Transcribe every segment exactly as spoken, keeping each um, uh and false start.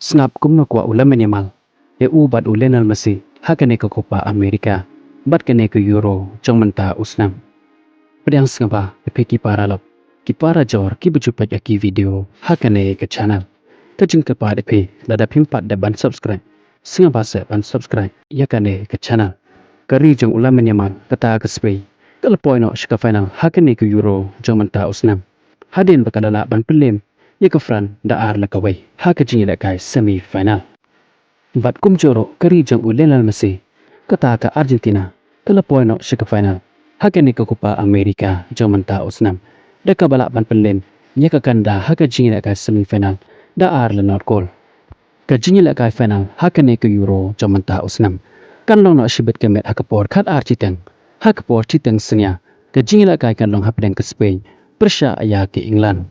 Sngap kumno kwah u Lamine Yamal ïa u bad u Lionel Messi ha kane ka Copa America bad kane ka Euro jong mynta u snem. Pdiang sngewbha ïa phi ki paralok, ki parajor kiba ju peit ïa ki video ha kane ka channel. Ka jingkyrpad ïa phi, lada phim pat dep ban subscribe, sngewbha seh ban subscribe ïa kane ka channel. Ka ri jong u Lamine Yamal, kata ka Spain, ka la poi noh sha ka final ha kane ka Euro jong mynta u snem, hadien ba ka la lah ban pynlem ïa ka France da ar la kawei ha ka jingïalehkai semi final. Bad kumjuh ruh ka ri jong u Lionel Messi, kata ka Argentina, ka la poi noh sha ka final ha kane ka Copa America jong mynta u snem, da kaba lah ban pynlem ïa ka Canada ha ka jingïalehkai semi final da ar la nod kol. Ka jingïalehkai final ha kane ka Euro jong mynta u snem kan long noh shibit ka met ha ka por khatar shiteng. Ha ka por shiteng synñia, ka jingïalehkai kan long hapdeng ka Spain pyrshah ïa ka England.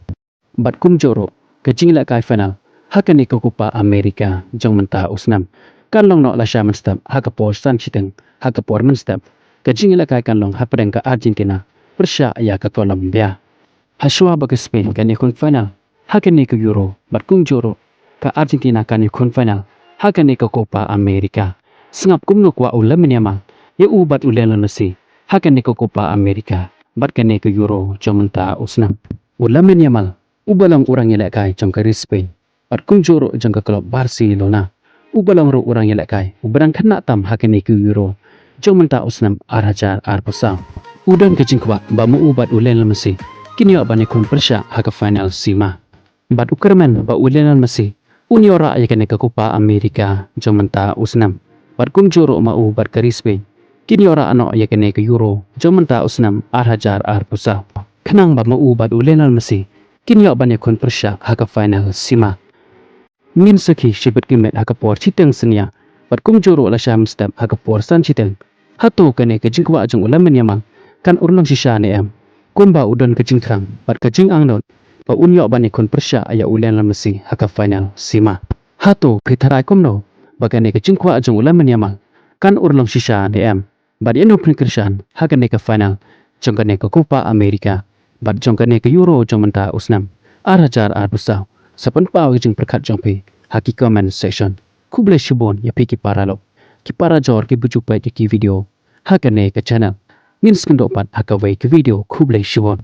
Bad kumjuh ruh, ka jingïalehkai final ha kane ka Copa America jong mynta u snem kan long noh lashai mynstep ha ka por san shiteng. Ha ka por mynstep, ka jingïalehkai kan long hapdeng ka Argentina pyrshah ïa ka Colombia. Hashwa ba ka Spain kan ïakhun final ha kane ka Euro, bad kumjuh ruh ka Argentina kan ïakhun final ha kane ka Copa America. Sngap kumno kwah u Lamine Yamal ïa u bad u Lionel Messi ha kane ka Copa America bad kane ka Euro jong mynta u snem. U Lamine Yamal, uba long u nongïalehkai jong ka ri Spain bad kumjuh ruh jong ka club Barcelona, uba long ruh u nongïalehkai uba dang khynnah tam ha kane ka Euro jong mynta u snem ar hajar arphew saw, u don ka jingkwah ba ma u bad u Lionel Messi kin ïoh ban ïakhun pyrshah ha ka final semi. Bad u kyrmen ba u Lionel Messi un ïoh rah ïa kane ka Copa America jong mynta u snem. Bad kumjuh ruh ma u bad ka ri Spain kin ïoh rah noh ïa kane ka Euro jong mynta u snem ar hajar arphew saw, khnang ba ma u bad u Lionel Messi kin ïoh ban ïakhun pyrshah ha ka final semi. Ngin sakhi shibit ki met ha ka por shiteng synñia, bad kumjuh ruh lashai mynstep ha ka por san shiteng. Hato kane ka jingkwah jong u Lamine Yamal kan urlong shisha ne em? Kumba u don ka jingthrang bad ka jingangnud ba un ïoh ban ïakhun pyrshah ïa u Lionel Messi ha ka final semi, hato phi tharai kumno ba kane ka jingkwah jong u Lamine Yamal kan urlong shisha ne em? Bad ïano phin kyrshan ha kane ka final jong kane ka Copa America bad jong kane ka Euro jong mynta u snem ar hajar arphew saw? Sa pynpaw ka jingpyrkhat jong phi ha ki comment section. Khublei shibun ïa phi ki paralok, ki parajor kiba ju peit ïa ki video ha kane ka channel. Ngin sa ïakynduh pat ha kawei ka video. Khublei shibun.